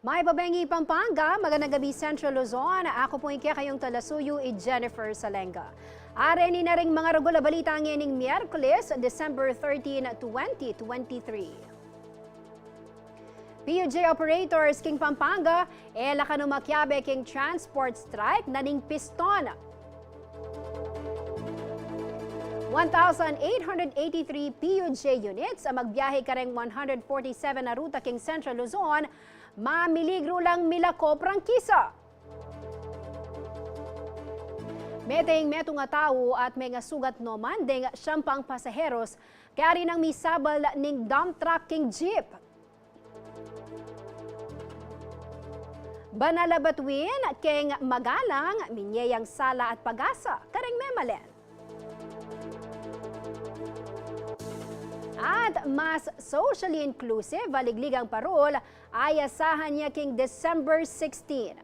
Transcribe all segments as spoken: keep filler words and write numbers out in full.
Mayap a bengi Pampanga, magandang gabi Central Luzon. Aku pu ing kekayung talasuyu, i Jennifer Salenga. Areni na ring mangaragul a balita ngening Miyerkules, December thirteen, twenty twenty-three. P U J operators king Pampanga, e la kanu makiabe king transport strike na ning piston. One thousand eight hundred eighty-three P U J units a magbiahe kareng one hundred forty-seven a ruta king Central Luzon, mamiligru lang milako prangkisa. Mete ing metung a tau at mengasugat no man deng siyam pang pasaheros kayari nang misabal ning dump truck king jeep. Banal a batuin keng magalang, minye yang sala at pag-asa kareng memalen. At mas socially inclusive a ligligang parol, ayasahan ya king December sixteen.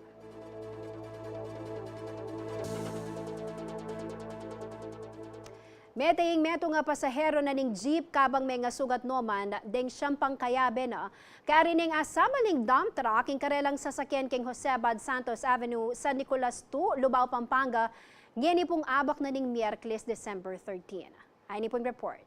Mete ing metung a pasahero na ning jeep kabang mengasugat no man deng siyam pang kayabe na kayari neng asabal ning dump truck ing karelang sasakyan king Jose Abad Santos Avenue, San Nicolas two, Lubao, Pampanga, ngeni pung abak na ning Miyerkules, December thirteen. Ayni pung report.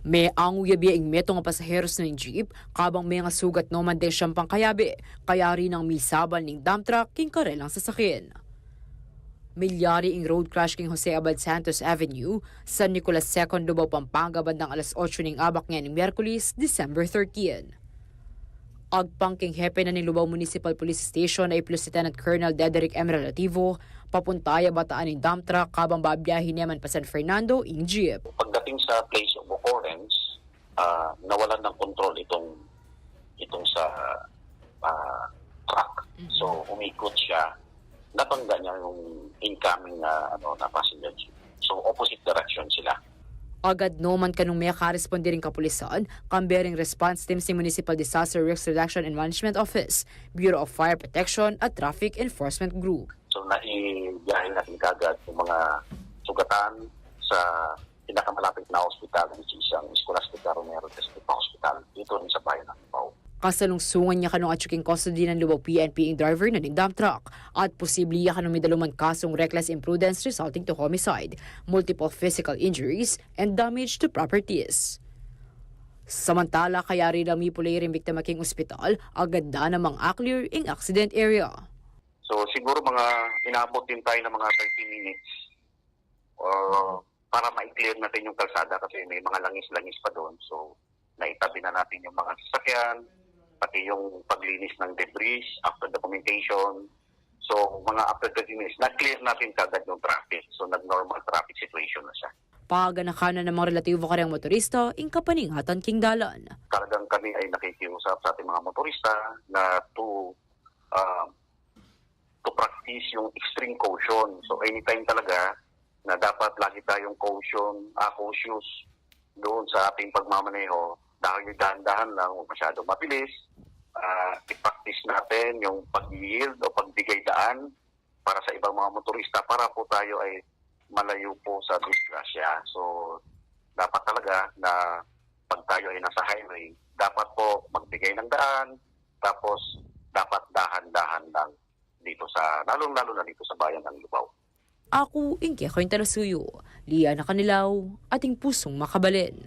Meangu ya bie ing metung a pasaheros na ning jeep, kabang mengasugat no man deng siyam pang kayabe, kayari nang misabal ning dump truck king karelang sasakyan. Milyari ing road crash king Jose Abad Santos Avenue, San Nicolas second, Lubao, Pampanga, bandang alas otso ning abak ngening Miyerkules, December thirteen. Agpang king hepe na ning Lubao Municipal Police Station a ipin Lieutenant Colonel Dederick M. Relativo, papunta ya bataan ing dump truck kabang babiahe ne man pa San Fernando ing jeep. Pagdating sa place of occurrence, ah, nawalan ng kontrol itong, itong sa, ah, truck. Mhm. So, umikot siya, nabangga niya yung incoming na, ano, na passenger jeep. So, opposite direction sila. Agad no man kanung mekaresponde ring kapulisan, kambe ring response team ning Municipal Disaster Risk Reduction and Management Office, Bureau of Fire Protection at Traffic Enforcement Group. So, naibiyahe natin kagad yung mga sugatan sa pinakamalapit na ospital, which is ang Scholastica Romero District Hospital, dito rin sa bayan ng Lubao. Kasalungsungan ya kanung atyu king custody ng Lubao P N P ing driver na ning dump truck at posible ya kanung midaluman kasung reckless imprudence resulting to homicide, multiple physical injuries, and damage to properties. Samantala, kayari lang mipuli ring biktima king ospital, agad da namang a-clear ing accident area. So, siguro mga inabot din tayo ng mga thirty minutes, uh, para ma-clear natin yung kalsada kasi may mga langis-langis pa doon. So, naitabi na natin yung mga sasakyan, pati yung paglinis ng debris after documentation. So, mga after thirty minutes, nag-clear na rin kagad yung traffic. So, nag-normal traffic situation na siya. Paganaka na namang relatibo kareng motorista ing kapaningatan king dalan. Talagang kami ay nakikiusap sa ating mga motorista na to, ah, to practice yung extreme caution. So, anytime talaga na dapat lagi tayong caution, ah, cautious doon sa ating pagmamaneho. Dahil dahan-dahan lang, huwag masyadong mabilis. Ah, i-practice natin yung pag-yield o pagbigay daan para sa ibang mga motorista para po tayo ay malayo po sa disgrasya. So, dapat talaga na pag tayo ay nasa highway, dapat po magbigay ng daan, tapos dapat dahan-dahan lang dito sa, lalong-lalo na dito sa bayan ng Lubao. Aku, ing kekong talasuyu, Liana Canilaw, ating pusong makabalen.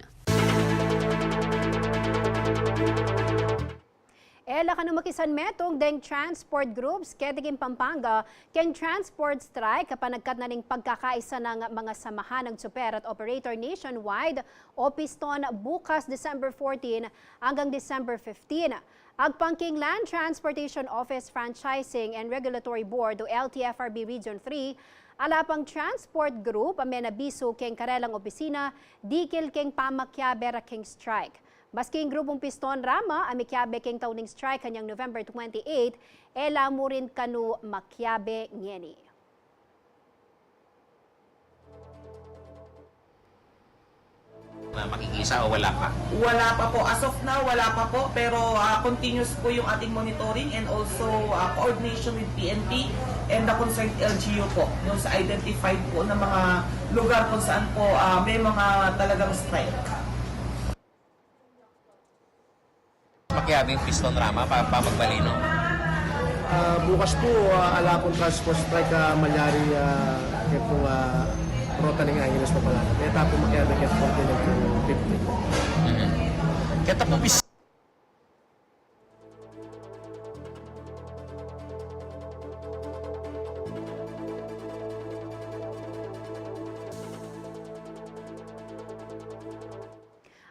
E la kanu makisanmetung deng transport groups keti king Pampanga keng transport strike kapanagkat na ning pagkakaisa ng mga samahan ng tsuper at operator nationwide o PISTON bukas December fourteen anggang December fifteen. Agpang king Land Transportation Office Franchising and Regulatory Board o L T F R B Region three, ala pang transport group a menabisu keng karelang opisina dikil keng pamakiabe ra keng strike. Maski ing grupung PISTON Rama a mikiabe keng tau ning strike kanyang November twenty-eight, e la mu rin kanu makiabe ngeni. Na makikisa o wala pa? Wala pa po. As of now, wala pa po. Pero, ah, continuous po yung ating monitoring and also, ah, coordination with P N P and the concerned L G U po. Yung sa identified po na mga lugar kung saan po, ah, may mga talagang strike. Makiabe ing PISTON Rama pa, pa magbalino. Ah, bukas po, ah, ala pung transport strike, ah, malyari, ah, kaya po, ah, rota ning Angeles pa pala. Kaya tapo makiabe kaya po fifteen. Mhm. Kaya tapo bis-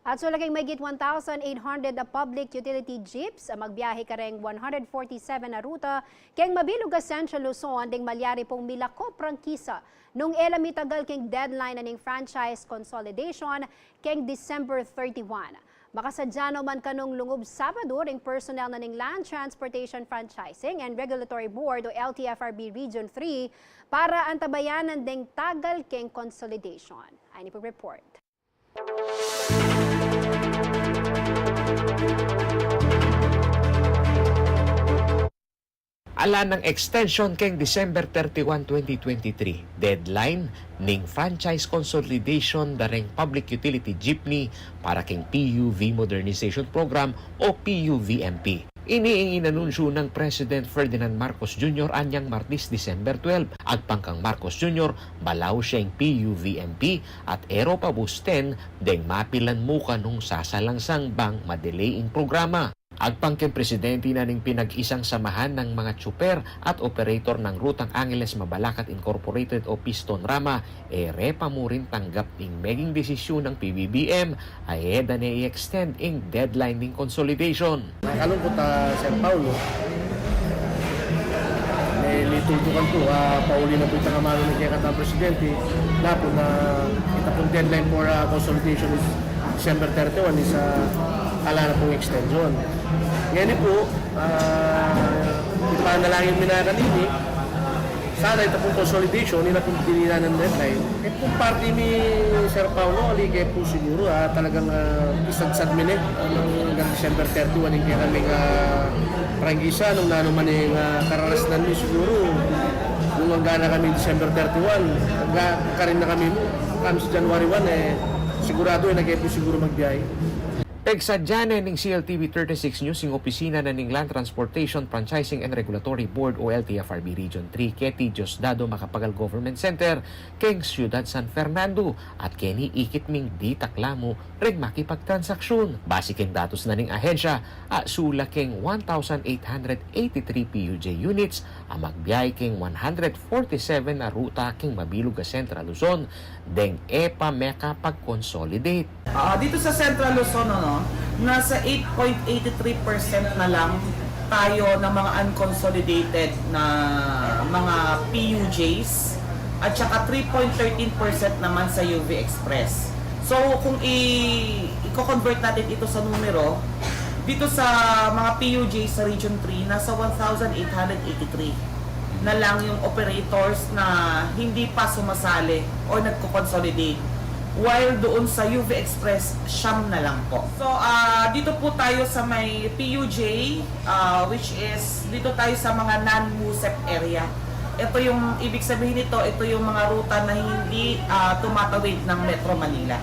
At sula keng mahigit one thousand eight hundred a public utility jeeps a magbiyahe kareng one hundred forty-seven a ruta keng mabilug a Central Luzon deng malyari pung milako prangkisa nung e la mitagal keng deadline na ning franchise consolidation keng December thirty-one. Makasadya no man kanung lungub Sabado ring personnel na ning Land Transportation Franchising and Regulatory Board o L T F R B Region three para antabayanan deng tagal keng consolidation. Ini pung report. Ala nang extension keng December thirty-one, twenty twenty-three, deadline ning franchise consolidation da reng public utility jeepney para keng P U V Modernization Program o P U V M P. Ini ing inanunsyu nang President Ferdinand Marcos Junior anyang Martes, December twelve. Agpang kang Marcos Junior, balaw siya ing P U V M P at e ro pabusten deng mapilan mu kanung sasalangsang bang madelay ing programa. Agpang keng presidente na ning pinag-isang samahan ng mga tsuper at operator ng Rutang Angeles Mabalacat Incorporated o PISTON Rama, e re pa mu rin tanggap ing meging desisyun ng P B B M a e da ne i-extend ing deadline ning consolidation. Makalungkut, ah, Sir Paulo. May litutukan po, ah, pauli na po itang amanu ning kekatang presidente, na po na ita pong deadline for, ah, consolidation is December thirty-one is, ah, ala na pong extension. Ngeni po, ah, ipanalangin mi na kanini, sana ita pong consolidation, ina pong dininan ng deadline. E pung parti mi, Sir Paulo, ali ke po siguru, ah, talagang, ah, isadsad mi ne, ah, anggang December thirty-one, ing kekaming, ah, prangkisa, nung nanu man ing, ah, kararasnan mi siguru, nung angga na kami December thirty-one, angga karin na kami mu, kami sa January one, e, sigurado, e, na ke po siguru magbiyahe. Pegsadya ne ning C L T V thirty-six News ing opisina na ning Land Transportation Franchising and Regulatory Board o L T F R B Region three keti Diosdado Macapagal Government Center keng Syudad San Fernando at keni ikit ming ditak la mu reng makipagtransaksyon. Base keng datus na ning ahensya, a sula keng one thousand eight hundred eighty-three P U J units a magbiyahe keng one hundred forty-seven a ruta keng mabilug a Central Luzon deng e pa mekapag-consolidate. Ah, dito sa Central Luzon, ano, nasa eight point eighty three percent na lang tayo ng mga unconsolidated na mga P U Js at saka three point thirteen percent naman sa U V Express. So, kung i-, i-convert natin ito sa numero, dito sa mga P U J sa Region three, nasa one thousand eight hundred eighty-three na lang yung operators na hindi pa sumasali or nagko-consolidate. While doon sa U V Express, siyam na lang po. So, ah, dito po tayo sa may P U J, ah, which is dito tayo sa mga non-MUSEP area. Ito yung, ibig sabihin nito, ito yung mga ruta na hindi, ah, tumatawid ng Metro Manila.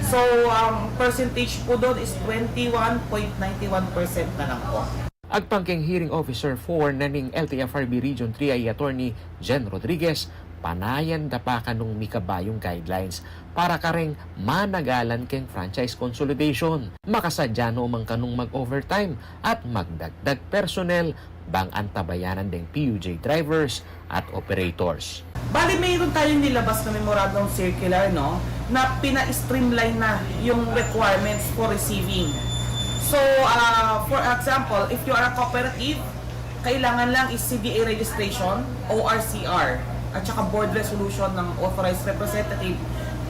So, ang percentage po doon is twenty-one point nine one percent na lang po. Agpang keng Hearing Officer four na ning L T F R B Region three a i Attorney Jen Rodriguez, panayan da pa kanung mikabayung guidelines para kareng managalan keng franchise consolidation. Makasadya no man kanung mag-overtime at magdagdag personnel bang antabayanan deng P U J drivers at operators. Bali, mayroon tayong nilabas na memorandum circular, no, na pina-streamline na yung requirements for receiving. So, ah, for example, if you are a cooperative, kailangan lang is C D A registration, O R C R, at saka board resolution ng authorized representative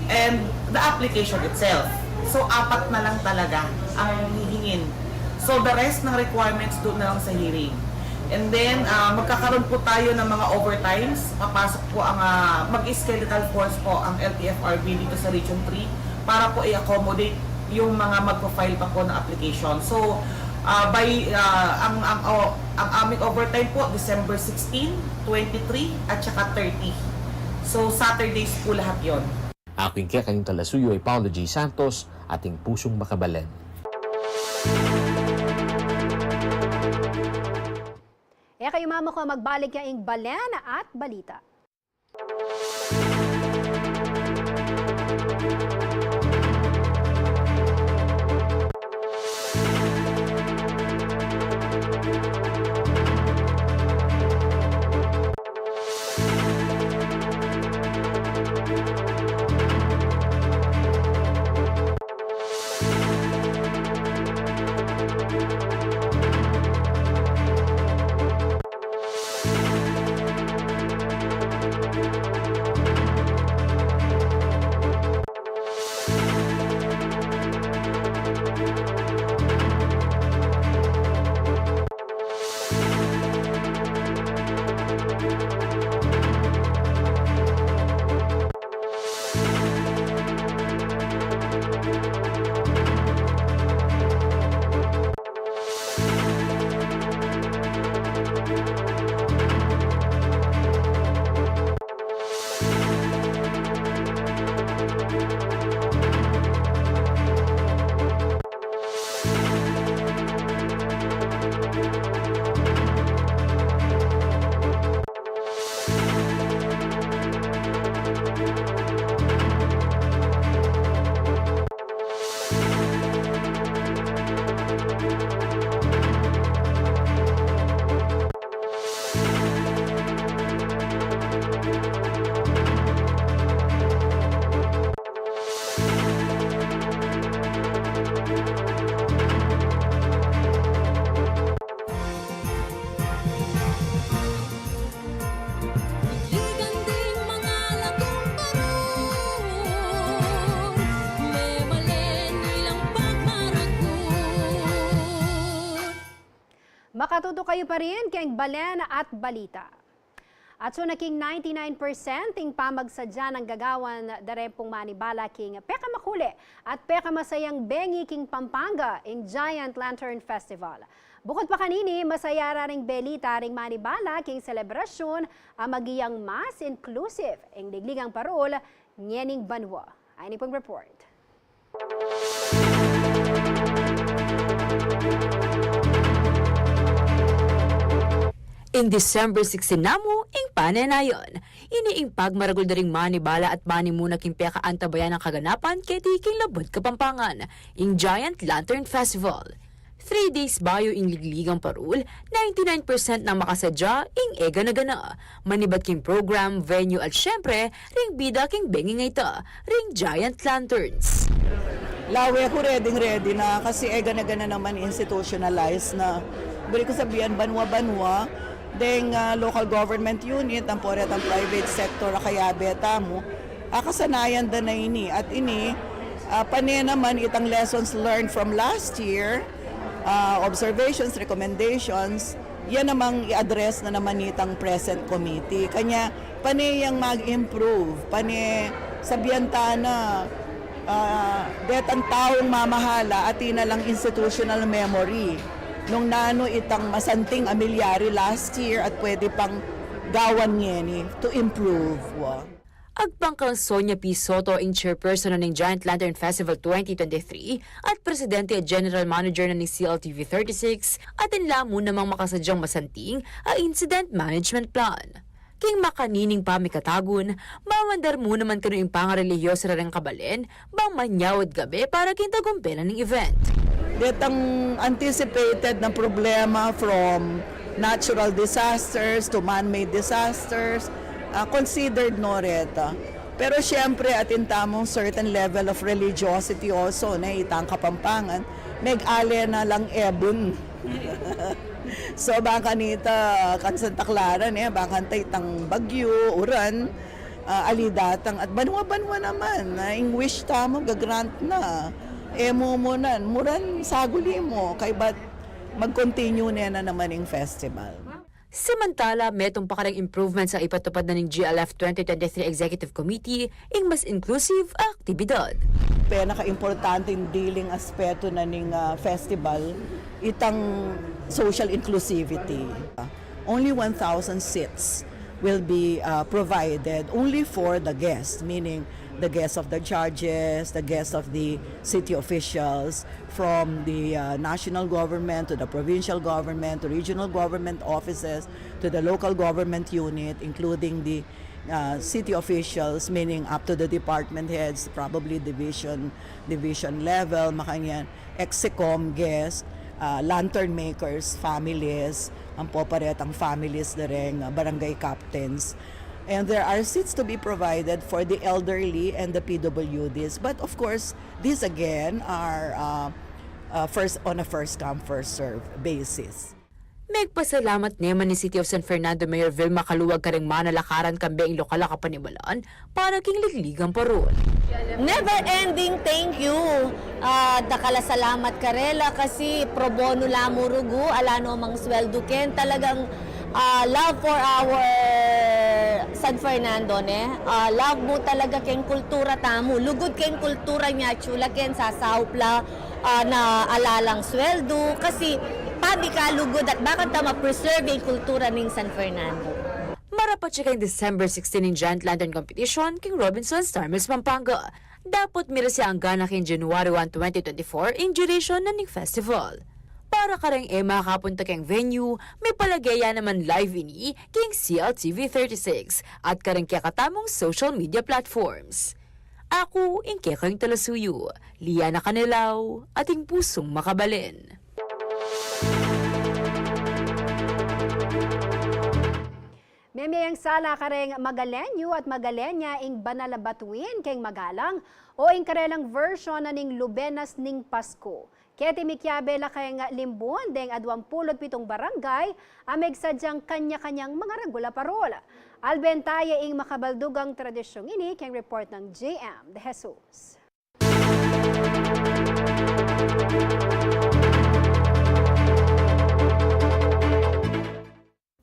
and the application itself. So, apat na lang talaga ang hihingin. So, the rest ng requirements doon na lang sa hearing. And then, ah, magkakaroon po tayo ng mga overtimes. Papasok po ang, ah, mag-skeletal force po ang L T F R B dito sa Region three para po i-accommodate yung mga magpa-file pa po ng application. So, ah, by, ah, ang, ang, oh, ang aming overtime po, December sixteen, twenty-three, at saka thirty. So, Saturdays po lahat yon. Aku ing kekayung talasuyu ay Paulo J Santos, ating pusung makabalen. E kayu mamako magbalik ya ing Balen at Balita. Makatutu kayu pa rin keng Balen at Balita. At so, naging ninety-nine percent ing pamagsadya nang gagawan da reng pung manibala king pekamakuli at pekamasayang bengi king Pampanga, ing Giant Lantern Festival. Bukut pa kanini, masaya ra ring belita ring manibala king selebrasyun a maging mas inclusive ing ligligang parul ngening banua. Ayni pung report. Ing December sixteen namu ing panenayan. Ini ing pagmaragul da ring manibala at manimuna king pekaantabayanan a kaganapan keti king labuad Kapampangan, ing Giant Lantern Festival. Three days bayu ing ligligang parul, ninety-nine percent nang makasadya ing e gana-gana. Manibat king program, venue at syempre, ring bida king benging a ita, ring Giant Lanterns. Lawe ku, ready-ready na kasi e gana-gana naman institutionalize na Buri ku sabian, banua-banua, deng, ah, local government unit, ampo retang private sector, a kayabe tamu, ah, kasanayan da na ini. At ini, ah, pane naman itang lessons learned from last year, ah, observations, recommendations, yan namang i-address na naman nitang present committee. Kanya, pane yang mag-improve, pane sabian ta na, ah, detang taung mamahala, atin na lang institutional memory nung nanu itang masanting a milyari last year at pwede pang gawan ngeni to improve. Agpang kang Sonia P Soto, ing chairperson na ning Giant Lantern Festival twenty twenty-three at presidente at general manager na ning C L T V thirty-six, atin la mu namang makasadyang masanting a incident management plan. King makanining pamikatagun, mamandar mu naman kanu ing pangarelihiyoso reng kabalen bang manyaut gabe para king tagumpe na ning event. Detang anticipated na problema, from natural disasters to man-made disasters, ah, considered no reta. Pero siyempre, atin tamung certain level of religiosity also, ne, itang Kapampangan, nag-ale na lang ebun. So, bang kanita, kan Santa Clara, ne, bang kanita itang bagyu, uran, ah, ali datang, at banua-banua naman, ah, ing wish tamu, ga-grant na. E mu munan, muran saguli mu, kaybat mag-continue ne na naman ing festival. Samantala, metung pa kareng improvements a ipatupad na ning G L F twenty twenty-three Executive Committee, ing mas inclusive a aktibidad. Pinakaimportanteng diling aspeto na ning, ah, festival, itang social inclusivity. Only one thousand seats will be, uh, provided only for the guests, meaning the guests of the judges, the guests of the city officials, from the, uh, national government to the provincial government to regional government offices to the local government unit, including the, uh, city officials, meaning up to the department heads, probably division, division level, makanyan, execom guests, uh, lantern makers, families, ampo pa retang families da reng, uh, barangay captains. And there are seats to be provided for the elderly and the P W Ds. But of course, these again are, uh, uh, first, on a first come, first serve basis. Megpasalamat ne man ing City of San Fernando Mayor Vilma Caluag kareng manalakaran kambe ing lokal a kapaniwalan para king ligligang parol. Never ending thank you. Ah, dakal a salamat karela kasi pro bono la mu rugu, ala no mang sweldu ken. Talagang, ah, love for our San Fernando, ne? Ah, love mu talaga keng kultura tamu. Lugud keng kultura nia, atiu la ken sasaup la, ah, na ala lang sweldu, kasi pamikalugud at bakanta ma-preserve ing kultura ning San Fernando. Marapat ya keng December sixteen ing Giant Lantern Competition king Robinsons Star Mills, Pampanga. Dapot miras ya anggang na keng January one, twenty twenty-four ing duration na ning festival. Para kareng e makapunta keng venue, mipalage ya naman live ini king C L T V thirty-six at kareng kekatamung social media platforms. Aku ing kekayung talasuyu, Liana Canelao, ating pusung makabalen. Meme yang sala kareng Magalenyo at Magalenya ing banal a batuin keng magalang o ing karelang version na ning lubenas ning Pasku. Keti mikiabe la keng limbun deng aduang pulu't pitung barangay a megsadyang kanya-kanyang mangaragul a parol. Albenta ya ing makabaldugang tradisyung ini keng report nang J M De Jesus.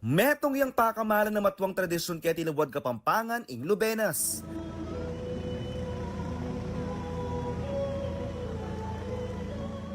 Metung yang pakamalan a matuang tradisyun keti lubud Kapampangan ing lubenas.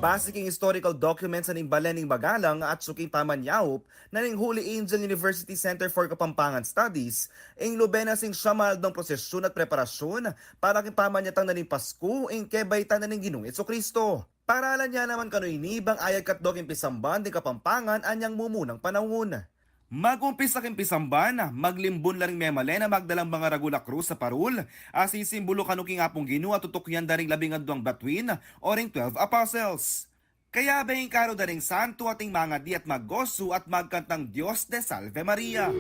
Base king historical documents na ning balen ning magalang at suking pamanyaup na ning Holy Angel University Center for Kapampangan Studies, ing lubenas ing siyam a aldo nang prosesyun at preparasyun para king pamanyatang na ning Pasku, ing kebaitan na ning Ginung Jesucristo. Paralan ya naman kanu ini bang ayat katdo king pisamban ding Kapampangan anyang mumunang panaun. Mag-umpisa king pisamban, maglimbun la ring memalen a magdalang mangaragul a krus a parul a sisimbulu kanu king Apung Ginu a tutukyan da ring labing aduang batuin o ring twelve apostles. Kayabe ing karu da ring santu ating mangadi at maggosu at magkantang Dios de Salve Maria.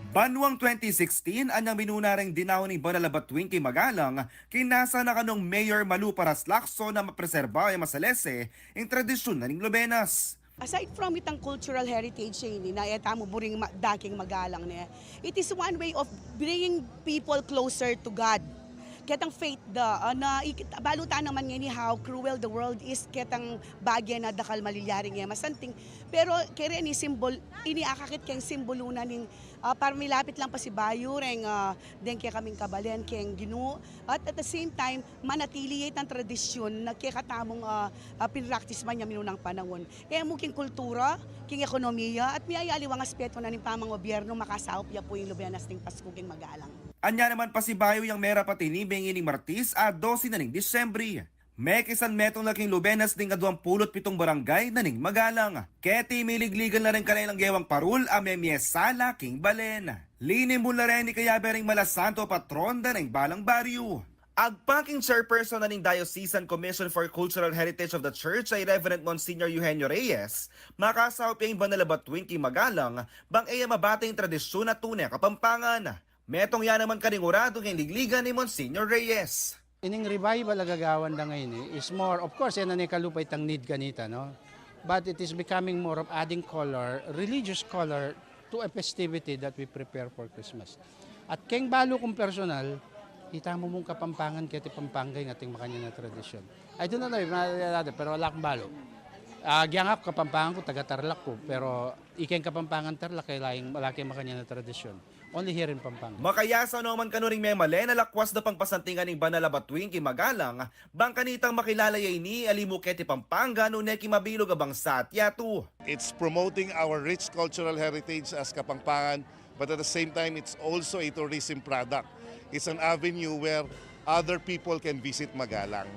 Banuang twenty sixteen, anyang minuna reng dinaun ning banal a batuing king Magalang, kinasa na kanung Mayor Malu Paras Lacson a mapreserba o masalese ing tradisyun na ning lubenas. Aside from itang cultural heritage ini, na e tamu buring ma-, daking Magalang ne, it is one way of bringing people closer to God. Ketang faith da, ah, na ikit-, balu ta naman ngeni how cruel the world is, ketang bage na dakal malilyaring e masanting. Pero kere ni simbol, ini akakit keng simbolu na ning, ah, para milapit lang pasibayu reng, ah, deng kekaming kabalen keng Ginu. At at the same time, manatili ya itang tradisyun na kekatamung, ah, ah, pinraktis man ya minunang panaun. E mu king kultura, king ekonomiya, at miyayaliwang aspeto na ning pamangobyernu makasaup ya pu ing lubenas ning Pasku king Magalang. Anya naman pasibayu yang merapat ini, bengi ning Martis a dose na ning Disyembre. Mekisan metung la king lubenas ning aduang pulu't pitung barangay na ning Magalang. Keti miligligan la reng kalelang gewang parul a memie sala king balen. Linimbun la reni kayabe ring malasantu a patron da reng balang baryu. Agpang king chairperson na ning Diocesan Commission for Cultural Heritage of the Church, a i Reverend Monsignor Eugenio Reyes, makasaup ya ing banal a batuing king Magalang, bang e ya mabate ing tradisyun a tune a Kapampangan. Metung ya naman kaninguradu king ligligan ni Monsignor Reyes. Ining revival a gagawan da ngeni is more, of course, yan ang ikalupa itang need kanita, no? But it is becoming more of adding color, religious color, to a festivity that we prepare for Christmas. At keng balu kung personal, itamu mung Kapampangan keti Pampanga ing ating makanyan a tradisyun. I don't know if naalala, pero ala kung balu. Ah, giyang aku Kapampangan ku, taga Tarlac ku, pero ikeng Kapampangan Tarlac, e la ing, ala keng makanyan a tradisyun. Only here in Pampanga. Makayasa no man kanu ring memalen a lakwas da pang pasantingan ing banal a batuing king Magalang, bang kanitang makilala ya ini a limu keti Pampanga nune king mabilug a bangsa at yatu. It's promoting our rich cultural heritage as Kapampangan, but at the same time, it's also a tourism product. It's an avenue where other people can visit Magalang.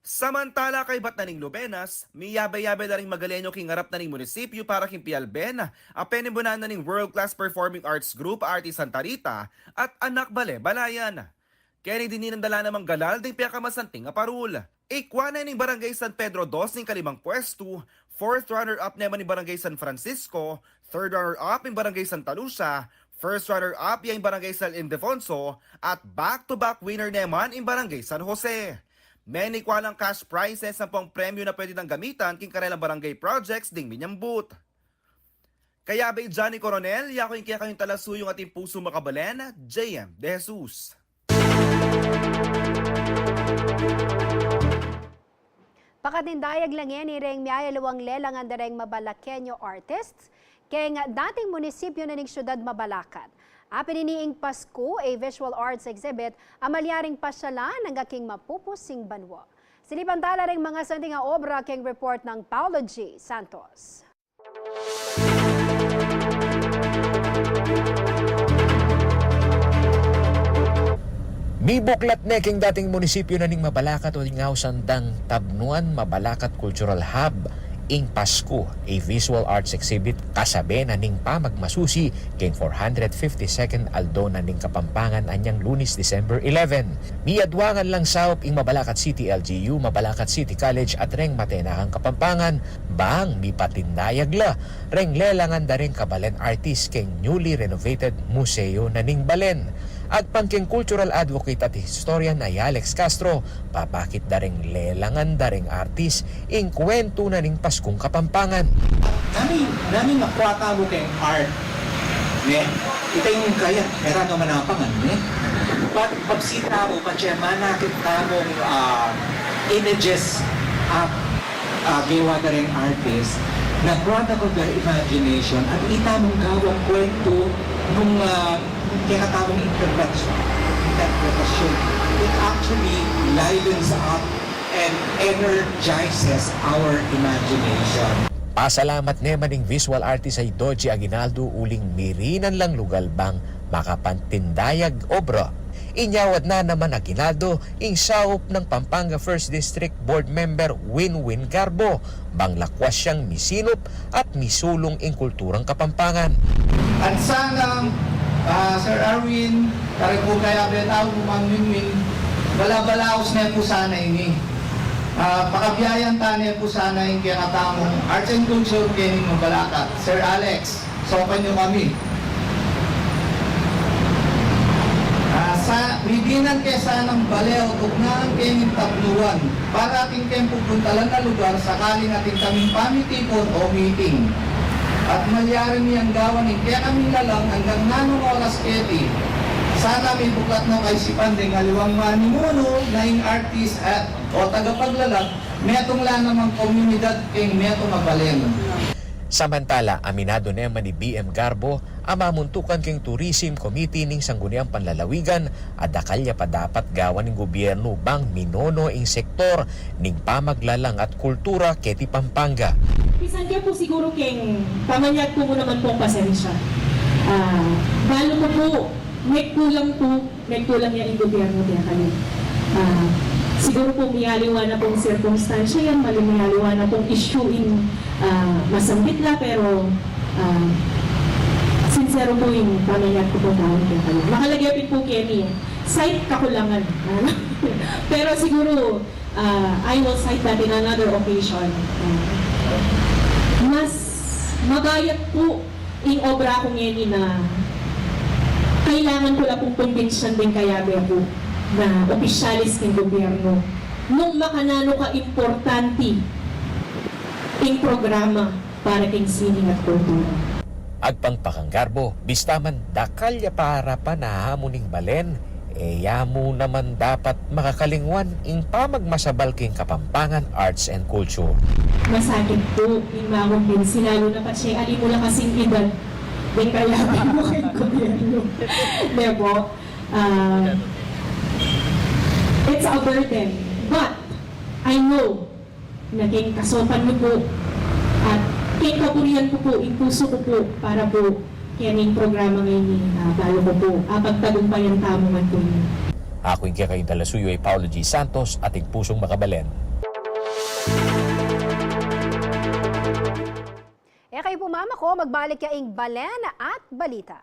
Samantala kaybat na ning lubenas, miyabe-yabe la ring Magaleño king arap na ning munisipyu para king pialben a penimbunan na ning World Class Performing Arts Group a Arte Santa Rita at Anak Bale-balayan. Keni dininan da la namang galal ding pekamasanting a parul. Ikwa ne ning Barangay San Pedro dos ing kalimang pwestu, fourth runner-up ne man ing Barangay San Francisco, third runner-up ing Barangay Santa Lucia, first runner-up ya ing Barangay San Ildefonso, at back-to-back winner ne man ing Barangay San Jose. Menikwa lang cash prizes ampong premyu na pwede nang gamitan king karelang barangay projects ding minyambut. Kayabe i Johnny Coronel, yaku ing kekayung talasuyung atin pusung makabalen, J M De Jesus. Pakatindayag la ngeni reng miyayaliwang lelangan da reng Mabalaqueño artists keng dating munisipyu na ning syudad Mabalacat. Apin ini ing Pasku, a visual arts exhibit a malyaring pasyalan angga king mapupusing banua. Silipan tala reng masanting a obra keng report nang Paulo G Santos. Mibuklat ne king dating munisipyu na ning Mabalacat o ing ausan dang Tabnuan Mabalacat Cultural Hub ing Pasku, a visual arts exhibit kasabe na ning pamagmasusi keng four hundred fifty-second aldo na ning Kapampangan anyang Lunis, December eleven. Miyaduangan lang saup ing Mabalacat City L G U, Mabalacat City College at reng Matenakang Kapampangan bang mipatindayag la reng lelangan da reng kabalen artist keng newly renovated museo na ning balen. Agpang keng cultural advocate at historian a i Alex Castro, papakit da reng lelangan da reng artist ing kwentu na ning Paskung Kapampangan. Nanu, nanu ing akwa tamu keng art, ne? Ita ing kaya, e ra naman apangan, ne? But pag sita mu, patse manakit tamung, ah, images, ah, ah, gewa da reng artist, na product of their imagination, at ita mung gawang kwentu nung, ah, kekatamung interpretasyon. Interpretasyon. It actually livens up and energizes our imagination. Pasalamat ne man ing visual artist a i Doji Aguinaldo uling mirinan lang lugal bang makapantindayag obra. Inyawad na naman Aguinaldo ing saup nang Pampanga First District Board Member Winwin Garbo, bang lakwas yang misinup at misulung ing kulturang Kapampangan. At sana, ah, Sir Arwin, karing kayabe tau, Mang Winwin, balabalaus ne pu sana ini. Ah, pakabiayan ta ne pu sana ing kekatamung arts and culture keni Mabalacat. Sir Alex, saupan yu kami. Dinan ke sanang bale o tugnaan keng tapnuan para atin keng pupuntalan a lugar sakaling atin kaming pamitipun o meeting. At malyari niyang gawan ing kekaming lalang anggang nanung oras keti. Sana mibuklat no kaisipan deng aliwang manimunu na ing artist at o tagapaglalang metung la namang komunidad keng metung a balen. Samantala, aminadu naman i B M Garbo a mamuntukan keng Tourism Committee ning Sangguniang Panlalawigan a dakal ya pa dapat gawan ning gobyernu bang minono ing sektor ning pamaglalang at kultura keti Pampanga. Pisan ke pu siguru keng pamanyag ku mu naman pung pasensya. Ah, balu ku pu, nagkulang pu Nagkulang ya ing gobyernu kekami. Ah, siguru pu miyaliwa na pung sirkumstansya yan, mali miyaliwa na pung issue ing, ah, masambit la, pero, ah, sinsero pu ing pamanyag ku pu kekami. Makalagay pin pu keni, slight kakulangan. Pero siguru, ah, I will cite that in another occasion. Ah, mas mabayat pu ing obra ku ngeni na kailangan ku la pung kumbinsyan ding kayabe ku na opisyales ning gobyernu nung makananu ka importante ing programa para king sining at kultura. Agpang pa kang Garbo, bista man dakal ya pa arapan a amu ning balen, e ya mu naman dapat makakalingwan ing pamagmasabal king Kapampangan arts and culture. Masakit pu ing makumbinsi, lalu na patse ali mu la kasing edad deng kayabe mu keng gobyernu. Di pu? Ah, it's a burden. But I know na keng kasopan yu pu at keng kaburian ku pu, ing pusu ku pu para pu keni ing programa ngeni, ah, balu ku pu, ah, pagtagumpayan tamu man pu ini. Aku ing kekayung talasuyu i Paulo G Santos, atin pusung makabalen. E kayu pu mamako, magbalik ya ing Balen at Balita.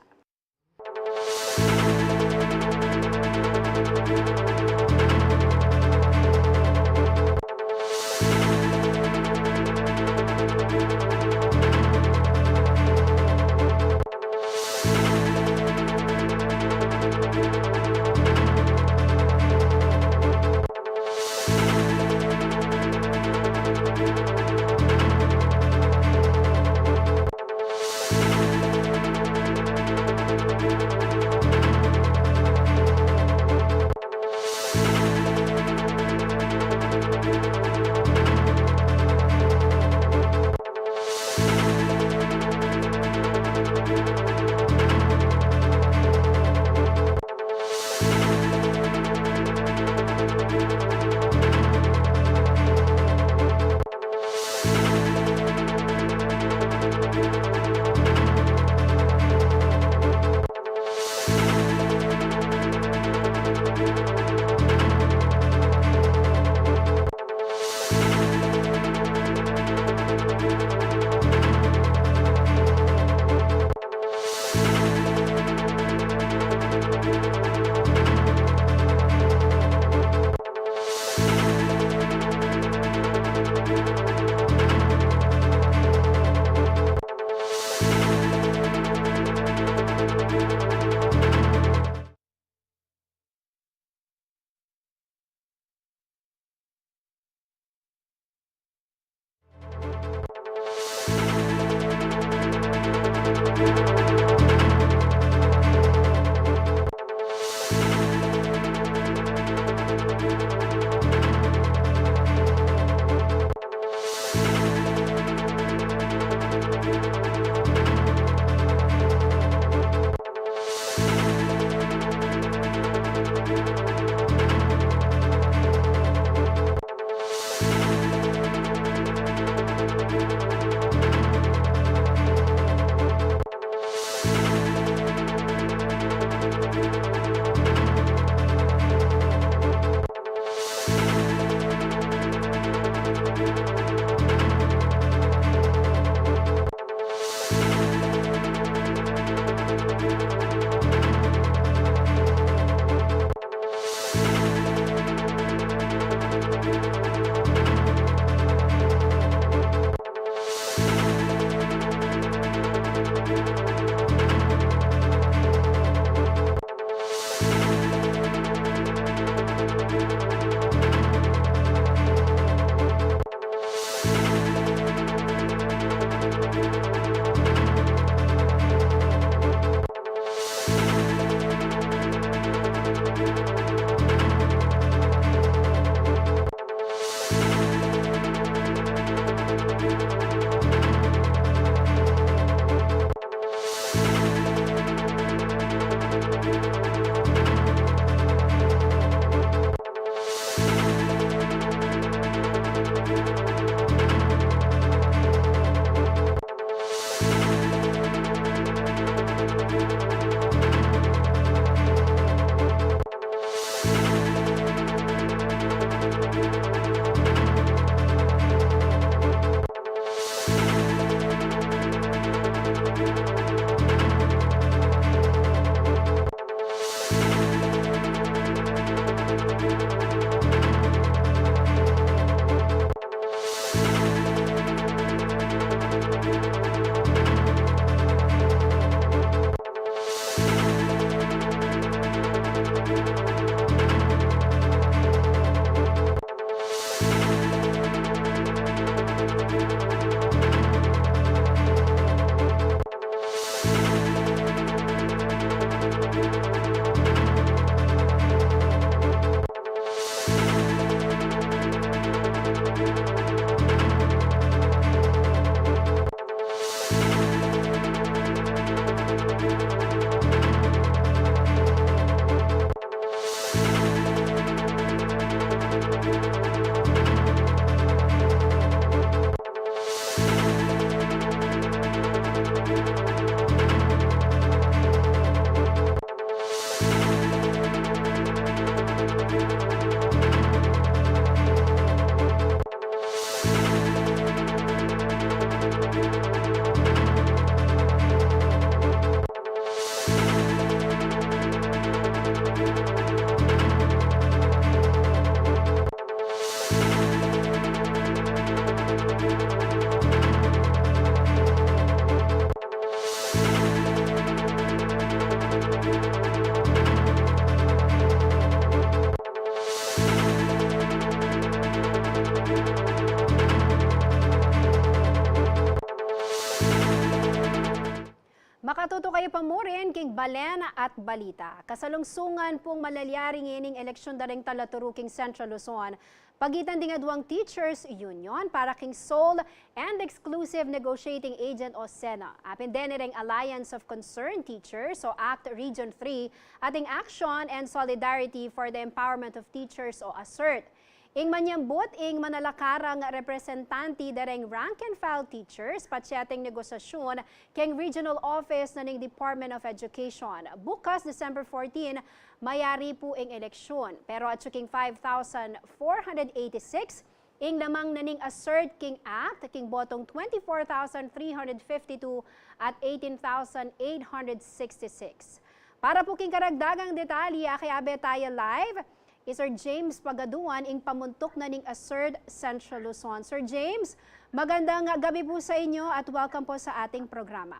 Katutukayan pa mu rin king balen at balita. Kasalungsungan pung malalyari ngening eleksyon da ring talaturu king Central Luzon, pagitan ding aduang teachers union para king sole and exclusive negotiating agent o SENA. Apin deni ring Alliance of Concerned Teachers o ACT Region three at ing Action and Solidarity for the Empowerment of Teachers o ASERT. Ing manyambut ing manalakarang representanti da ring rank and file teachers, patse ating negosyasyon keng regional office na ning Department of Education. Bukas, December fourteen, mayari pu ing eleksyon. Pero atsu king five thousand four hundred eighty-six ing lamang na ning ASERT king ACT, king botong twenty-four thousand three hundred fifty-two at eighteen thousand eight hundred sixty-six. Para pu king karagdagang detalye, akiabe taya live i Sir James Pagaduan, ing pamuntuk na ning ASERT Central Luzon. Sir James, magandang gabi po sa inyo at welcome po sa ating programa.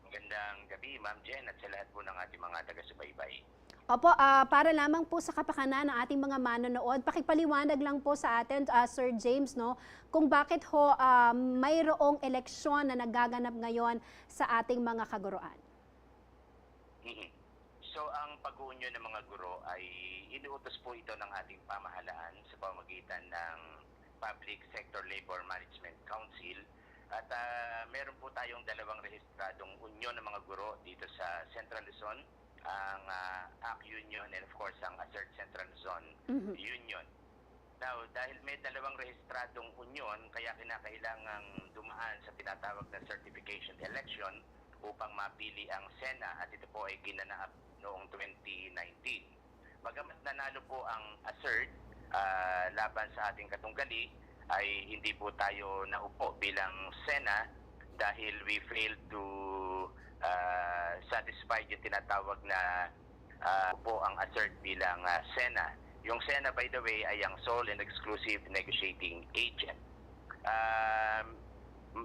Magandang gabi, Ma'am Jen, at sa lahat po ng ating mga taga-subaybay. Opo, ah, para lamang po sa kapakanan ng ating mga manonood, pakipaliwanag lang po sa atin, ah, Sir James, no, kung bakit ho, ah, mayroong eleksyon na nagaganap ngayon sa ating mga kaguruan. Mhm. So, ang pag-uunyon ng mga guro ay inuutos po ito ng ating pamahalaan sa pamamagitan ng Public Sector Labor Management Council. At, ah, meron po tayong dalawang rehistradong union ng mga guro dito sa Central Luzon, ang, ah, ACT Union and of course ang ASERT Central Luzon Mhm. Union. Now, dahil may dalawang rehistradong union, kaya kinakailangang dumaan sa tinatawag na certification election upang mapili ang SENA at ito po ay ginanap noong twenty nineteen. Bagamat nanalo po ang ASERT, ah, laban sa ating katunggali, ay hindi po tayo naupo bilang SENA dahil we failed to, ah, satisfy yung tinatawag na, ah, po ang ASERT bilang, ah, SENA. Yung SENA, by the way, ay ang sole and exclusive negotiating agent. Um,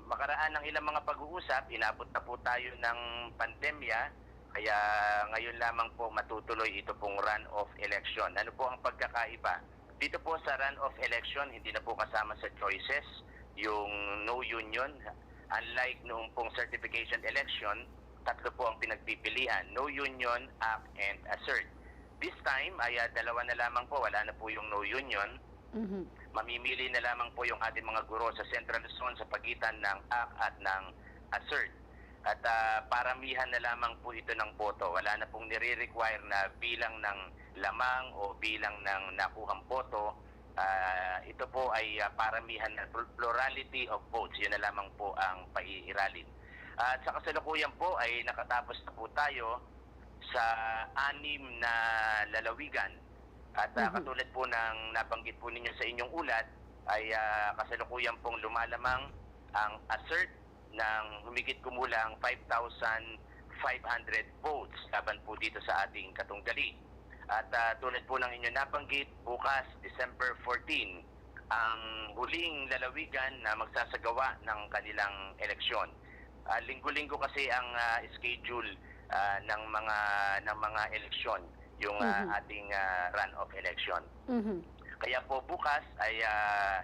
makaraan ng ilang mga pag-uusap, inabot na po tayo ng pandemya, kaya ngayon lamang po matutuloy ito pong run-off election. Ano po ang pagkakaiba? Dito po sa run-off election, hindi na po kasama sa choices yung no union. Unlike noong pong certification election, tatlo po ang pinagpipilian, no union, ACT, and ASERT. This time ay, ah, dalawa na lamang po, wala na po yung no union. Mhm. Mamimili na lamang po yung ating mga guro sa Central Luzon sa pagitan ng ACT at ng ASERT. At, ah, paramihan na lamang po ito ng boto. Wala na pong nire-require na bilang ng lamang o bilang ng nakuhang boto. Ah, ito po ay, ah, paramihan na pl-, plurality of votes. Yun na lamang po ang paiiralin. At sa kasalukuyan po ay nakatapos na po tayo sa anim na lalawigan. At, ah, Mhm. katulad po ng nabanggit po ninyo sa inyong ulat, ay, ah, kasalukuyan pong lumalamang ang ASERT ng humigit kumulang five thousand five hundred votes laban po dito sa ating katunggali. At, ah, tulad po ng inyong nabanggit, bukas, December fourteen, ang huling lalawigan na magsasagawa ng kanilang eleksyon. Ah, linggo-linggo kasi ang, ah, schedule, ah, ng mga, ng mga eleksyon, yung, ah, Mhm. ating, ah, run-off election. Mhm. Kaya po bukas ay, ah,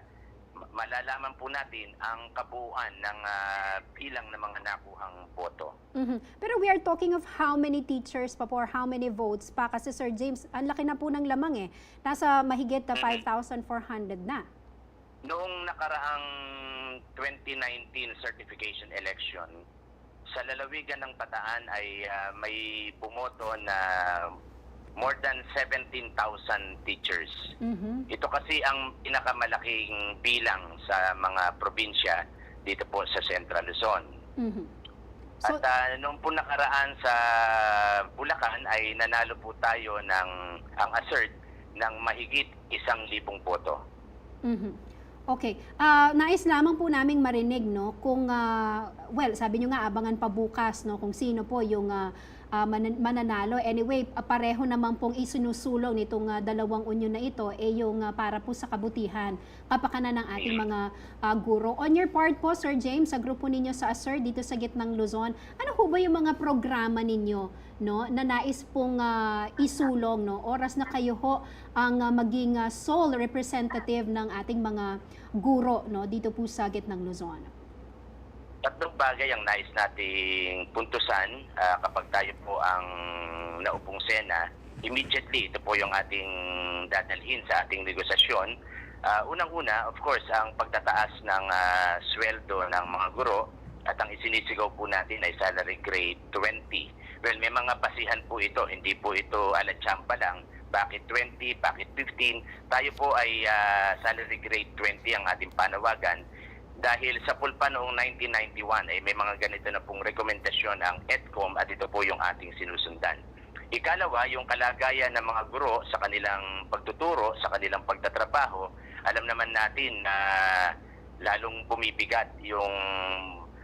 ma-, malalaman po natin ang kabuuan ng, ah, bilang ng mga nakuhang boto. Mhm. Pero we are talking of how many teachers pa po or how many votes pa? Kasi, Sir James, ang laki na po ng lamang eh. Nasa mahigit na Mhm. five thousand four hundred na. Noong nakaraang twenty nineteen certification election, sa lalawigan ng Bataan ay, ah, may bumoto na more than seventeen thousand teachers. Mhm. Ito kasi ang pinakamalaking bilang sa mga probinsya dito po sa Central Luzon. Mhm. So At, ah, noong po nakaraan sa Bulacan ay nanalo po tayo ng, ang ASERT ng mahigit isang libong boto. Mhm. Okay. Ah, nais lamang po naming marinig, no, kung, ah, well, sabi nyo nga, abangan pa bukas, no, kung sino po yung, ah, ah, manan-, mananalo. Anyway, ah, pareho naman pong isinusulong nitong, ah, dalawang union na ito, eh, yung, ah, para po sa kabutihan, kapakanan ng ating Mm. mga, ah, guro. On your part po, Sir James, sa grupo ninyo sa ASERT dito sa Gitnang Luzon, ano ho ba yung mga programa ninyo, no, na nais pong, ah, isulong, no, oras na kayo ho ang, ah, maging, ah, sole representative ng ating mga guro, no, dito po sa Gitnang Luzon? Tatlong bagay ang nais nating puntusan, ah, kapag tayo po ang naupong Sena. Immediately, ito po yung ating dadalhin sa ating negosasyon. Ah, unang-una, of course, ang pagtataas ng, ah, sweldo ng mga guro at ang isinisigaw po natin ay salary grade twenty. Well, may mga basihan po ito, hindi po ito ala tsampa lang. Bakit twenty? Bakit fifteen? Tayo po ay, ah, salary grade twenty ang ating panawagan dahil sapul pa noong nineteen ninety-one ay may mga ganito na pong rekomendasyon ang EDCOM at ito po yung ating sinusundan. Ikalawa, yung kalagayan ng mga guro sa kanilang pagtuturo, sa kanilang pagtatrabaho. Alam naman natin na lalong bumibigat yung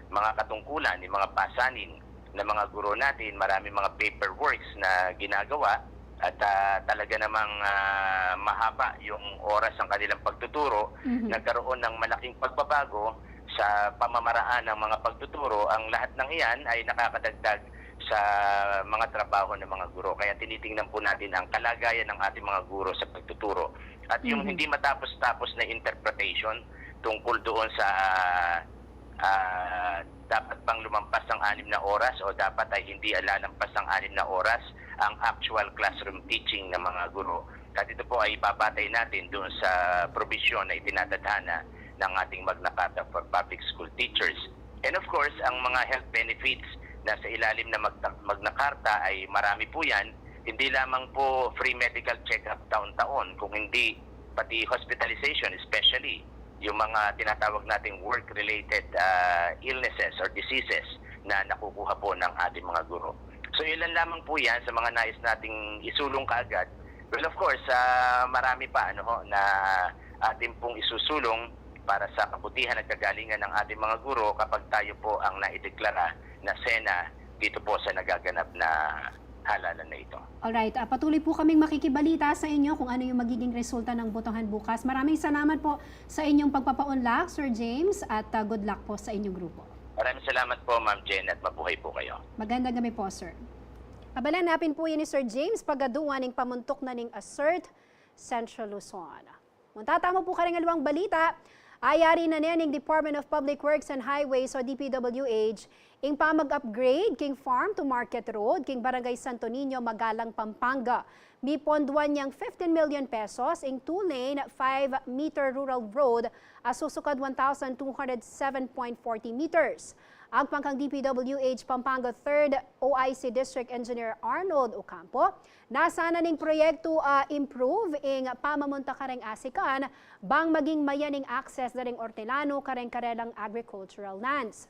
mga katungkulan, yung mga pasanin ng mga guro natin. Marami mga paperworks na ginagawa at, ah, talaga namang, ah, mahaba yung oras ng kanilang pagtuturo. Mhm. Nagkaroon ng malaking pagbabago sa pamamaraan ng mga pagtuturo. Ang lahat ng iyan ay nakakadagdag sa mga trabaho ng mga guro. Kaya tinitingnan po natin ang kalagayan ng ating mga guro sa pagtuturo. At yung, mhm, hindi matapos-tapos na interpretation tungkol doon sa, ah, dapat bang lumampas ng anim na oras o dapat ay hindi lalampas ng anim na oras ang actual classroom teaching ng mga guro. At ito po ay ipabatay natin doon sa probisyon na itinatadhana ng ating Magna Carta for Public School Teachers. And of course, ang mga health benefits na sa ilalim na Magna, Magna Carta ay marami po yan. Hindi lamang po free medical check-up taon-taon, kung hindi pati hospitalization, especially yung mga tinatawag nating work-related, ah, illnesses or diseases na nakukuha po ng ating mga guro. So, ilan lamang po yan sa mga nais nating isulong kaagad. Well, of course, ah, marami pa, ano ho, na atin pong isusulong para sa kabutihan at kagalingan ng ating mga guro kapag tayo po ang naideklara na Sena dito po sa nagaganap na halalan na ito. Alright, ah, patuloy po kaming makikibalita sa inyo kung ano yung magiging resulta ng botohan bukas. Maraming salamat po sa inyong pagpapaunlak, Sir James, at, ah, good luck po sa inyong grupo. Maraming salamat po, Ma'am Jen, at mabuhay po kayo. Magandang gabi po, sir. Abala, napin po yan ni Sir James Pagaduan ing pamuntuk na ning ASERT Central Luzon. Munta tamu pu karing aliwang balita. Ayari na ne ning Department of Public Works and Highways o D P W H ing pamag-upgrade king farm to market road king Barangay Santo Niño, Magalang, Pampanga. Miponduan yang fifteen million pesos ing two-lane, five-meter rural road a susukad one thousand two hundred seven point forty meters. Agpang kang D P W H Pampanga Third O I C District Engineer Arnold Ocampo, nasa na ning proyektu a improve ing pamamunta kareng asikan bang maging mayan ing access da ring ortelano kareng karelang agricultural lands.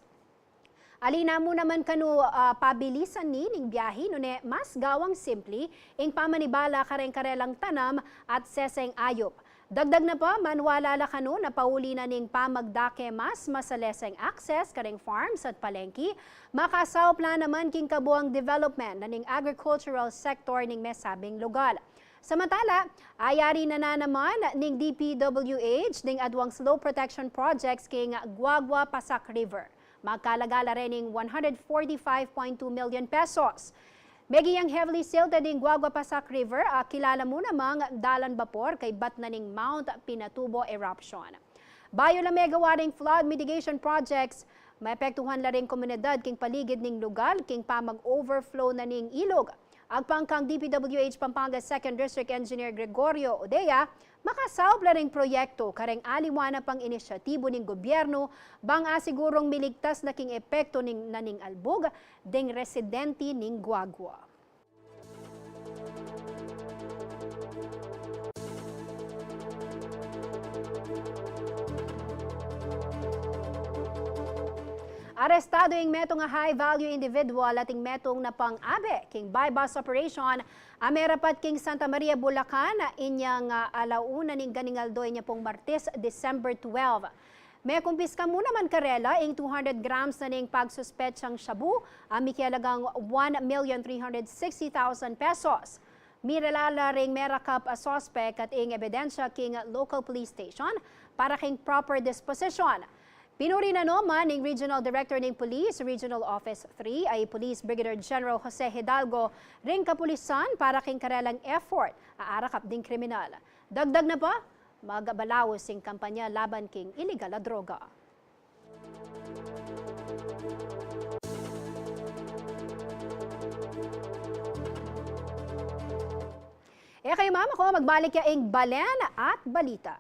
Ali na mu naman kanu, ah, pabilisan ne ning biahe nune mas gawang simpli ing pamanibala kareng karelang tanam at seseng ayup. Dagdag na pa, maniwala la kanu na pauli na ning pamagdake mas masaleseng access kareng farms at palengki, makasaup la naman king kabuang development na ning agricultural sector ning mesabing lugal. Samantala, ayari na, na naman ning D P W H ning aduang slope protection projects king Guagua Pasak River. Magkalaga la reni ning one hundred forty-five point two million pesos. Megi yang heavily silted ing Guagua Pasak River, a kilala mu namang dalan bapor kaybat na ning Mount Pinatubo eruption. Bayu la megawa ring flood mitigation projects, maepektuhan la ring komunidad king paligid ning lugal king pamag-overflow na ning ilug. Agpang kang D P W H Pampanga Second District Engineer Gregorio Odea, makasaup la ring proyektu kareng aliwa na pang inisyatibu ning gobyernu bang asigurung miligtas la king epektu ning, na ning albug deng residenti ning Guagua. Arestadu ing metung a high-value individual at ing metung na pang-abe king buy-bust operation a merapat king Santa Maria, Bulacan, inyang, ah, ala una ning ganing aldo, inya pung Martes, December twelve. Mekumpiska mu naman karela ing two hundred grams na ning pagsuspetsang shabu a mikialagang one million three hundred sixty thousand pesos. Mirala la ring merakap a suspek at ing ebidensya king local police station para king proper disposition. Pinuri na naman ning Regional Director ning Police Regional Office three, a i Police Brigadier General Jose Hidalgo, ring kapulisan para king karelang effort a arakap ding kriminal. Dagdag na pa, magabalaus ing kampanya laban king iligal a droga. E kayu mamaku, magbalik ya ing Balen at Balita.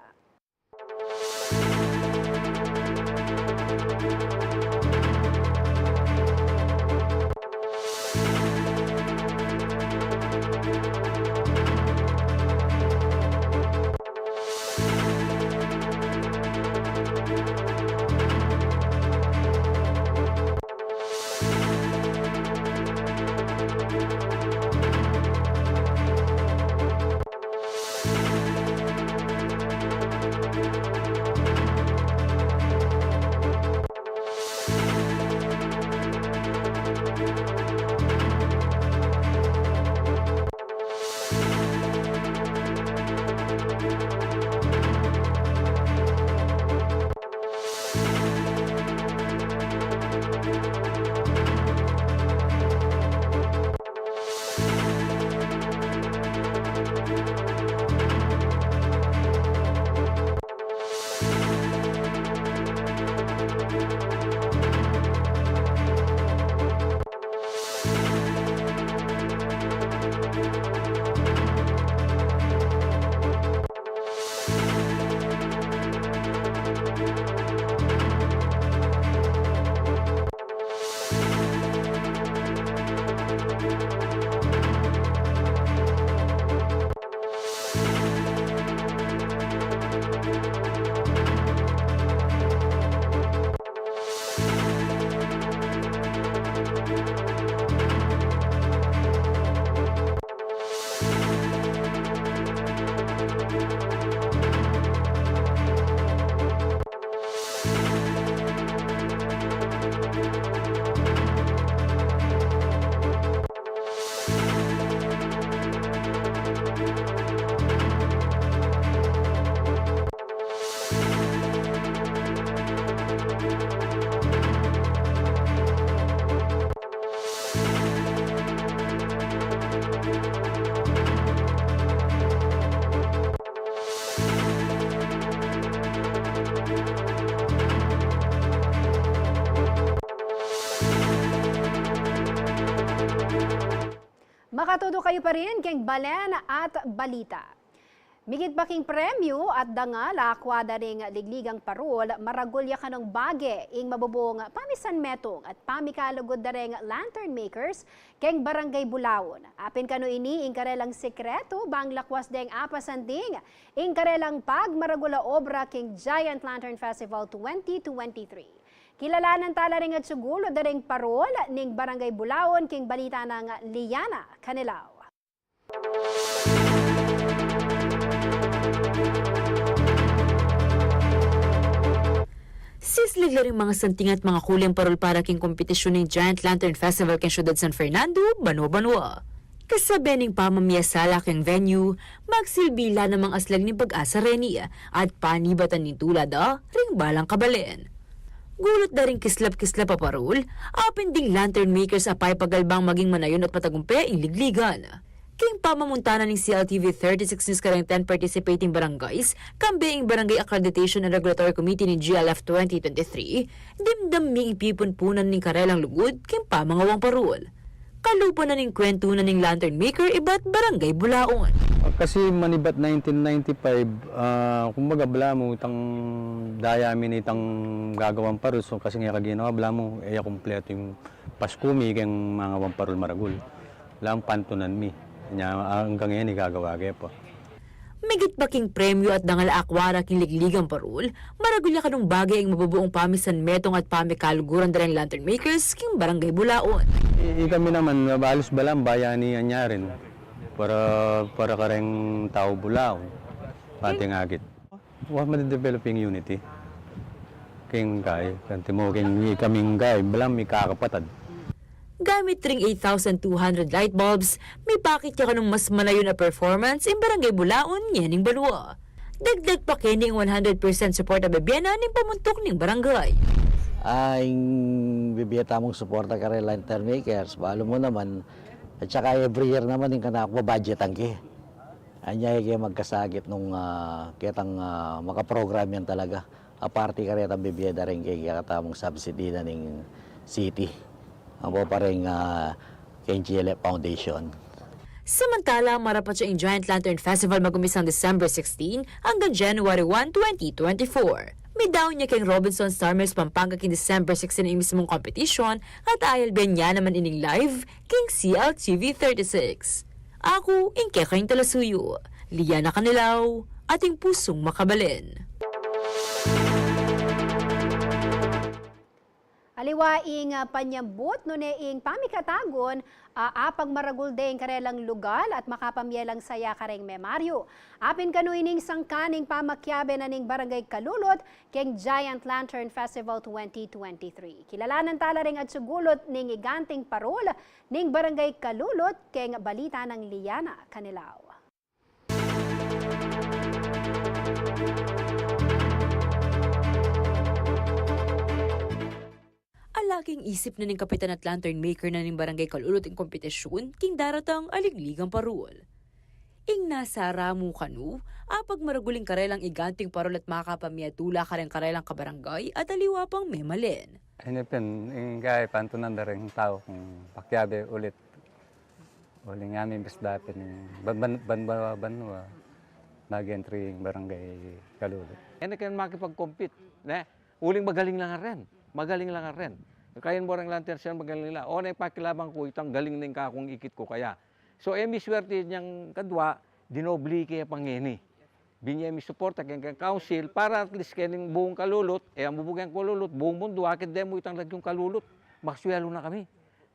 Makatudu kayu pa rin keng Balen at Balita. Migit pa king premyu at dangal a akwa da ring ligligang parul, maragul ya kanung bage ing mabubung pamisanmetung at pamikalugud da ring lantern makers keng Barangay Bulaon. Apin kanu ini ing karelang sekretu bang lakwas deng apasanting ing karelang pagmaragul a obra keng Giant Lantern Festival twenty twenty-three. Kilalanan tala ring atiu gulud da ring parul ning Barangay Bulaon keng balita nang Liana Canelao. Sislig la ring mangasanting at mangakuling parul para king kompetisyun ning Giant Lantern Festival keng Syudad San Fernando, banua-banua. Kasabe ning pamamiasala keng venue, magsilbi la namang aslag ning pag-asa reni at panibatan ning tula da ring balang kabalen. Gulud da ring kislap-kislap a parul, apin ding lantern makers a paipagalbang maging manayun at matagumpe ing ligligan. King pamamuntanan ning C L T V thirty-six News kareng ten participating barangays, kambe ing Barangay Accreditation and Regulatory Committee ning G L F twenty twenty-three, dimdam mi ing pipunpunan ning karelang lugud king pamangawang parul. Kalupa na ning kwentunan ning lantern maker ibat Barangay Bulaon. Kasi manibat nineteen ninety-five, ah, kumbaga, balamu itang daya mi nitang gagawang parul. So, kasi nga kaginawa, balamu, e ya kumpletu ing Pasku mi keng mangawang parul maragul. Balamu pantunan mi. Nya, anggang ngeni, gagawa ke pa. Migit pa king premyu at dangal a akwa da king ligligang parul, maragul ya kanung bage ing mabubuung pamisanmetung at pamikaluguran da reng lantern makers king Barangay Bulaon. I-, ikami naman, halos balamu bayanian ya rin. Para, para kareng tau Bulaon. Pati ngakit. Wa, madedevelop ing unity. Keng kay, kanti mo, keng ikaming kay, balamu mikakapatad. Gamit ring eight thousand two hundred light bulbs, mipakit ya kanung mas manayun a performance ing Barangay Bulaon ngening banua. Dagdag pa keni ing one hundred percent suporta bibie na ning pamuntuk ning barangay. Ah, ing bibie tamung suporta kareng lantern makers, balu mu naman, at saka every year naman, ing kanaku, budgetan ke. Anya e ke magkasakit nung, ah, ketang, ah, makaprogram yan talaga. Aparte karetang bibie da ring kekatamung subsidy na ning city. Ampo pa ring, ah, keng G L F Foundation. Samantala, marapat ya ing Giant Lantern Festival mag-umpisang December sixteen anggang January one, twenty twenty-four. Midaun ya keng Robinson Starmers Pampanga king December sixteen ing mismung kompetisyon at ayalben ya naman ining live king C L T V thirty-six. Aku ing kekayung talasuyu, Liana Canilao, ating pusung makabalen. Aliwa ing, ah, panyambut, nune ing pamikatagun, ah, apagmaragul de ing karelang lugal at makapamie lang saya kareng memaryu. Apin kanu ining sangkan ning pamakiabe na ning Barangay Kalulut keng Giant Lantern Festival twenty twenty-three. Kilalanan tala reng atsu gulut ning iganting parul ning Barangay Kalulut keng balita nang Liana Canilao. Ala king isip na ning kapitan at lantern maker na ning Barangay Kalulut ing kompetisyun king daratang aligaligang parul. Ing nasaramu kanu, apagmaragul ing karelang iganting parul at makapamie tula kareng karelang kabarangay at aliwa pang memalen. Ini pin, ing kaya pantunan da ring tau kung pakiabe ulit. Uling amin bis dapin ing ban-, ban-, banwa-banwa, mag-entry ing Barangay Kalulut. Ini kaya makipag-compete, ne? Uling magaling la ngan ren. Magaling la ngan ren. Kaya mu reng lantern siya, magaling la. O, ne, pakilaban ku, itang galing ning kakung ikit ku kaya. So, e mi swerte yang kadwa, dinobli ke pang ini. Binye mi suporta keng, keng council para at least keng buung Kalulut, e, ang bubugen Kalulut, buung mundu, akit de mu itang lagyung Kalulut. Makasuelu na kami.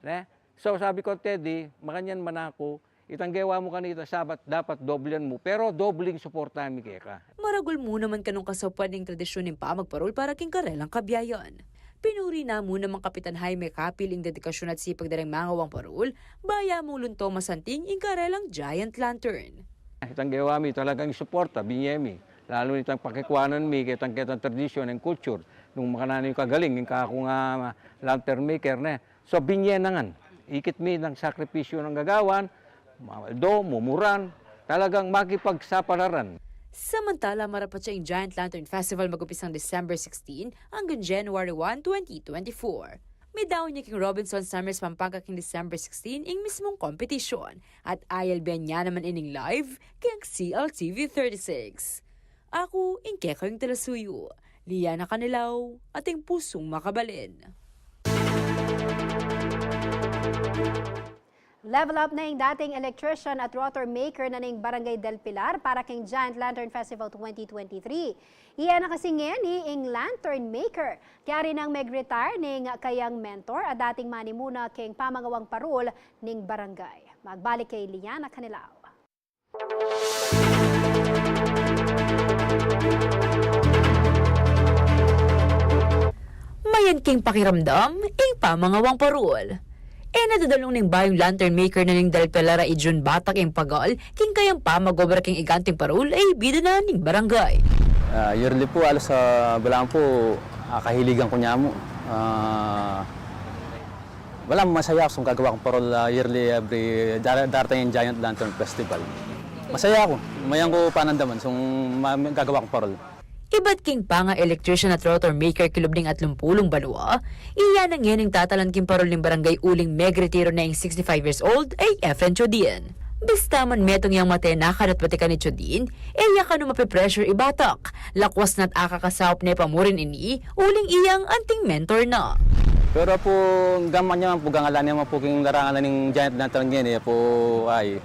Ne? So, sabi ku, Teddy, makanyan man aku, itang gewa mu kanita Sabat, dapat doblen mu, pero dobleng suporta mi keka. Maragul mu naman kanung kasaupan ning tradisyun ning pamagparul para king karelang kabiayan. Pinuri na mu namang Kapitan Jaime Capil ing dedikasyun at sipag da reng mangawang parul, baya mung lunto masanting ing karelang giant lantern. Itang gewa mi talagang suporta, binye mi. Lalu itang pakikuanan mi, ketang, ketang tradisyun and culture. Nung makananu ing kagaling, ing kakung, ah, lantern maker, ne. So, binye na ngan. Ikit mi nang sakripisyu nang gagawan, ma-, do, mumuran, talagang makipagsapalaran. Samantala, marapat ya ing Giant Lantern Festival mag-umpisang December sixteen anggang January one, twenty twenty-four. Midaun ya king Robinson Summers, Pampanga king December sixteen ing mismung kompetisyon at ayalben ya naman ining live king C L T V thirty-six. Aku ing kekayung talasuyu, Liana Canilao, ating pusung makabalen. Level up na ing dating electrician at rotor maker na ning Barangay Del Pilar para king Giant Lantern Festival twenty twenty-three. Iya na kasi ngeni ing lantern maker. Kaya rin ang mag-retire ning kayang mentor at dating manimuna king pamangawang parul ning barangay. Magbalik kay Liana Canilao. Mayan king pakiramdam ing pamangawang parul. E na dadalung ning bayung lantern maker na ning Del Pilar a i Jun Batak ing pagal king kayang pamag-obra king iganting parul a ibida na ning barangay. Ah, yearly pu, alos, ah, balamu pu, ah, kahiligan ku ne mu. Ah, Wala, masaya aku sung gagawa kung parol, ah, yearly, every dar-, darating ing Giant Lantern Festival. Masaya aku. Mayan ku panandaman sung ma-, gagawa kung parol. Ibat king panga-electrician at rotor maker kilub ning atlumpulung banua, iya na ngening tatalan king parol ning barangay uling megretiro na ing sixty-five years old a i Efren Chodin. Bista man metung yang mate na karat batikan i Chodin, e ya kanu mape-pressure i Batak. Lakwas na't akakasaup ne pa murin ini, uling iyang anting mentor na. Pero pu, gaman ya man pu, gangalan ya man pu king larangan na ning Giant Lantern ngeni, e pu, ay,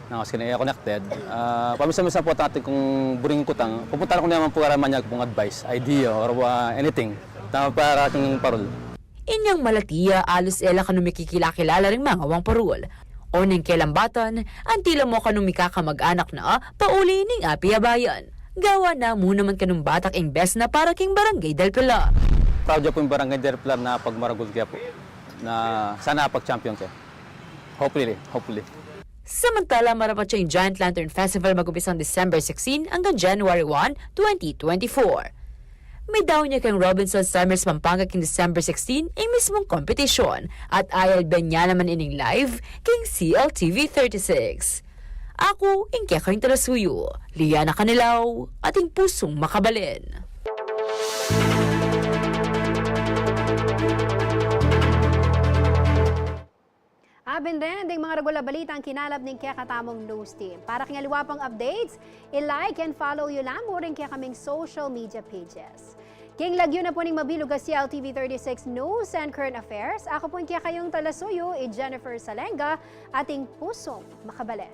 nangas kini, e, connected. Ah, paminsan-minsan pu, atin kung buring kutang, pupunta ku ne man pu, para manyag pung advice, idea, or, ah, anything. Tama para king parol. Inyang malati ya, alus e la kanu mikikila-kilala ring mangawang parul. O neng kelambatan, anti la mu kanu mikakamag-anak na, pauli ning apiabayan. Gawa na mu naman kanung Batak ing best na para king Barangay Del Pilar. Proud ya pu ing Barangay Del Pilar na pagmaragul ke pu. Na sana pag-champion ke. Hopefully, hopefully. Samantala, marapat ya ing Giant Lantern Festival mag-umpisang December sixteen anggang January one, twenty twenty-four. Midaun ya keng Robinson Summers, Pampanga king December sixteen ing mismung kompetisyon at ayalben ya naman ining live king C L T V thirty-six. Aku ing kekayung talasuyu, Liana Canilao, ating pusung makabalen. Bin rin ding mga regular balitang kinalap ning kekatamung news team. Para king aliwa pang updates, i-like and follow yu la mu ring kekaming social media pages. King lagyu na pu ning mabilug a C L T V thirty-six News and Current Affairs, aku pu ing kekayung talasuyu, i Jennifer Salenga, ating pusung makabalen.